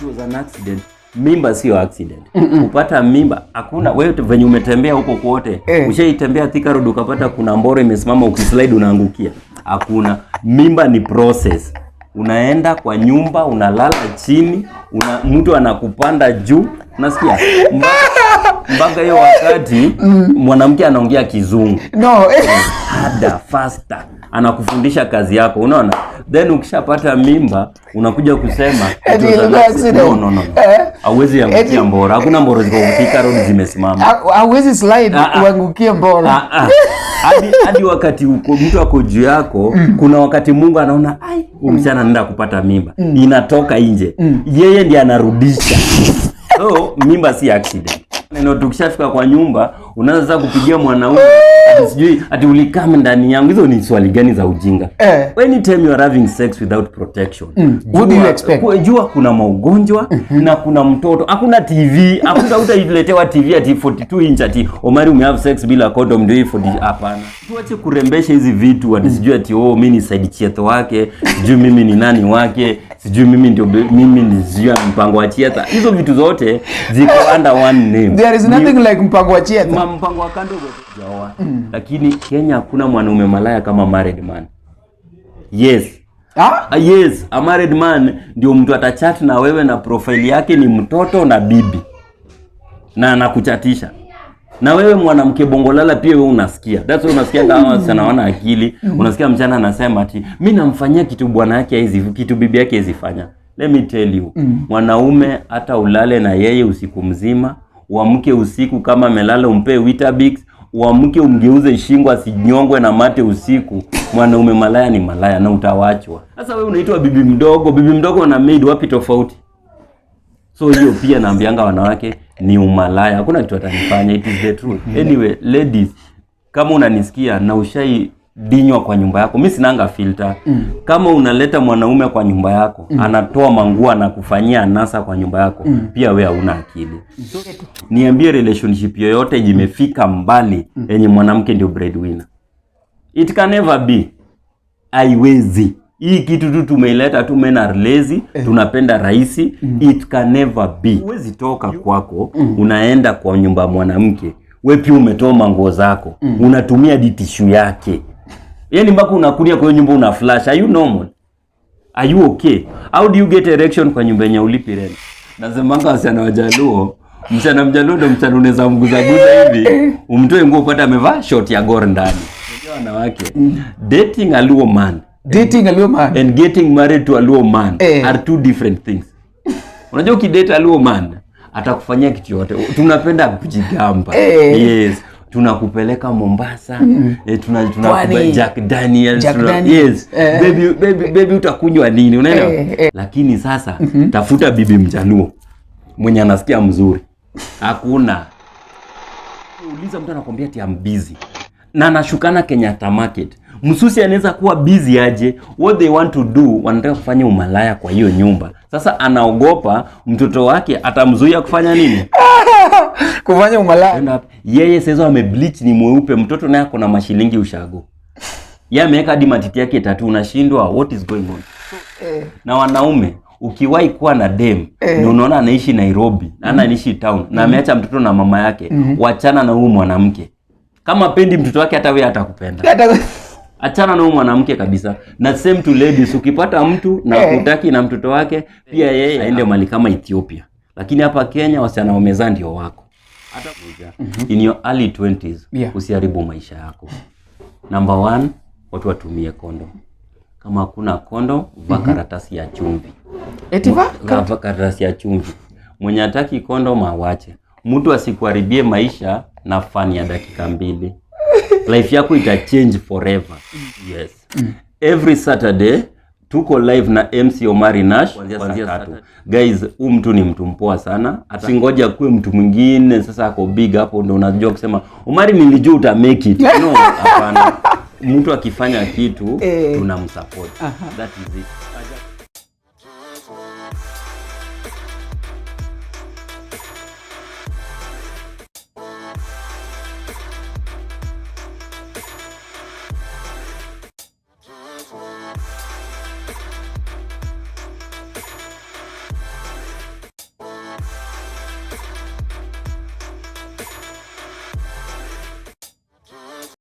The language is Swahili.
It was an accident. Mimba sio accident. Kupata mimba hakuna. Wewe venye umetembea huko kwote, ushaitembea Thika Road ukapata kuna mboro imesimama, ukislide unaangukia? Hakuna. Mimba ni process. Unaenda kwa nyumba, unalala chini, mtu anakupanda juu, unasikia, mpaka hiyo wakati mwanamke anaongea Kizungu No. Harder, faster, anakufundisha kazi yako, unaona. Then ukishapata mimba unakuja kusema it Eti was an ilikuwa accident. accident. No, no, no, no. Hauwezi angukia mbora. Hakuna mboro ziko Thika Road zimesimama. Hauwezi slide Ah, ah. uangukie mbora. Ah, ah. Hadi wakati uko, mtu ako juu yako, kuna wakati Mungu anaona, "Ai, huyu msichana anaenda kupata mimba," inatoka nje, yeye ndiye anarudisha. So mimba si accident. Neno tukishafika kwa nyumba unaanza kupigia mwanaume ati sijui ati ulikam ndani yangu. Hizo ni swali gani za ujinga? Anytime you are having sex without protection, What do you expect? Jua kuna maugonjwa na kuna mtoto. Hakuna TV, hakuna, utailetewa TV ati 42 inch ati, "Omari, ume have sex bila condom, ndio hii 40." Hapana. Tuache kurembesha hizi vitu ati sijui ati, "Oh, mimi ni side chietho wake, sijui mimi ni nani wake, sijui mimi ndio mimi ni sijui mpango wa chietha." Hizo vitu zote ziko under one name. There is nothing like mpango wa chietha. Mpango wa kando hujaoa. Lakini Kenya hakuna mwanaume malaya kama married man. Yes. Ah? Ah, yes, a married man ndio mtu atachat na wewe na profile yake ni mtoto na bibi na anakuchatisha. Na wewe mwanamke bongolala pia wewe unasikia. That's why unasikia kama wasichana wana akili. Unasikia mchana anasema ati mimi namfanyia kitu bwana yake hizi, kitu bibi yake hizi fanya. Let me tell you, mwanaume hata ulale na yeye usiku mzima, uamke usiku kama amelala umpe Weetabix, uamke umgeuze shingo asinyongwe na mate usiku. Mwanaume malaya ni malaya na utawachwa. Sasa wewe unaitwa bibi mdogo, bibi mdogo na maid wapi tofauti? So hiyo pia naambianga wanawake ni umalaya, hakuna kitu atanifanya, it is the truth. Anyway, ladies, kama unanisikia na ushai dinywa kwa nyumba yako, mi sinanga filter. Kama unaleta mwanaume kwa nyumba yako, anatoa manguo, anakufanyia anasa kwa nyumba yako, pia we hauna akili. Niambie relationship yoyote imefika mbali yenye mwanamke ndio breadwinner. It can never be. Haiwezi. Hii kitu tu tumeileta tu, men are lazy, tunapenda rahisi. It can never be. Huwezi toka kwako unaenda kwa nyumba ya mwanamke, we pia umetoa manguo zako, unatumia tissue yake, yaani mpaka unakulia kwa hiyo nyumba una flash. Are you normal? Are you okay? How do you get erection kwa nyumba yenye ulipi rent? Nasemanga wasichana Wajaluo, msichana Mjaluo ndo msichana unaweza mguzaguza hivi umtoe nguo upate amevaa short ya Gor ndani. Unajua wanawake, dating a Luo man Dating a Luo man and getting married to a Luo man are two different things. Unajua ukidate a Luo man atakufanyia kitu yote. Tunapenda kujigamba. Yes. Tunakupeleka Mombasa, tuna Pwani. Jack Daniels, Jack Daniels. Yes. Baby, baby, baby, utakunywa nini? Unaelewa? Eh. Lakini sasa tafuta bibi Mjaluo mwenye anasikia mzuri. Hakuna. Uliza mtu anakwambia ati, "I'm busy." Na anashukana Kenyatta Market. Msusi anaweza kuwa busy aje? What they want to do, wanataka kufanya umalaya kwa hiyo nyumba. Sasa anaogopa mtoto wake atamzuia kufanya nini? Kufanya umalaya. Enda wapi? Yeye sasa amebleach ni mweupe, mtoto naye ako na mashilingi ushago. Yeye ameweka hadi matiti yake tatu, unashindwa what is going on. Na wanaume, ukiwahi kuwa na dem na unaona anaishi Nairobi, na anaishi town na ameacha mtoto na mama yake, wachana na huyu mwanamke. Kama pendi mtoto wake, hata wewe atakupenda. Achana na huyu mwanamke kabisa. Na same to ladies, ukipata mtu na kutaki na mtoto wake, pia yeye aende mali kama Ethiopia. Lakini hapa Kenya wasichana wamezaa ndio wako. Hata kuja in your early 20s, usiharibu maisha yako. Number one, watu watumie condom. Kama hakuna condom, vaa karatasi ya chumvi. Eti va? Vaa karatasi ya chumvi. Mwenye hataki condom awache. Mtu asikuharibie maisha na fun ya dakika 2. Life yako ita change forever. Yes. Every Saturday tuko live na MC Omari Nash kuanzia saa 3. Guys, huu mtu ni mtu mpoa sana. Hata singoja kuwe mtu mwingine sasa ako big hapo ndo unajua kusema, "Omari, nilijua uta make it." No, hapana. Mtu akifanya kitu tunamsupport. That is it.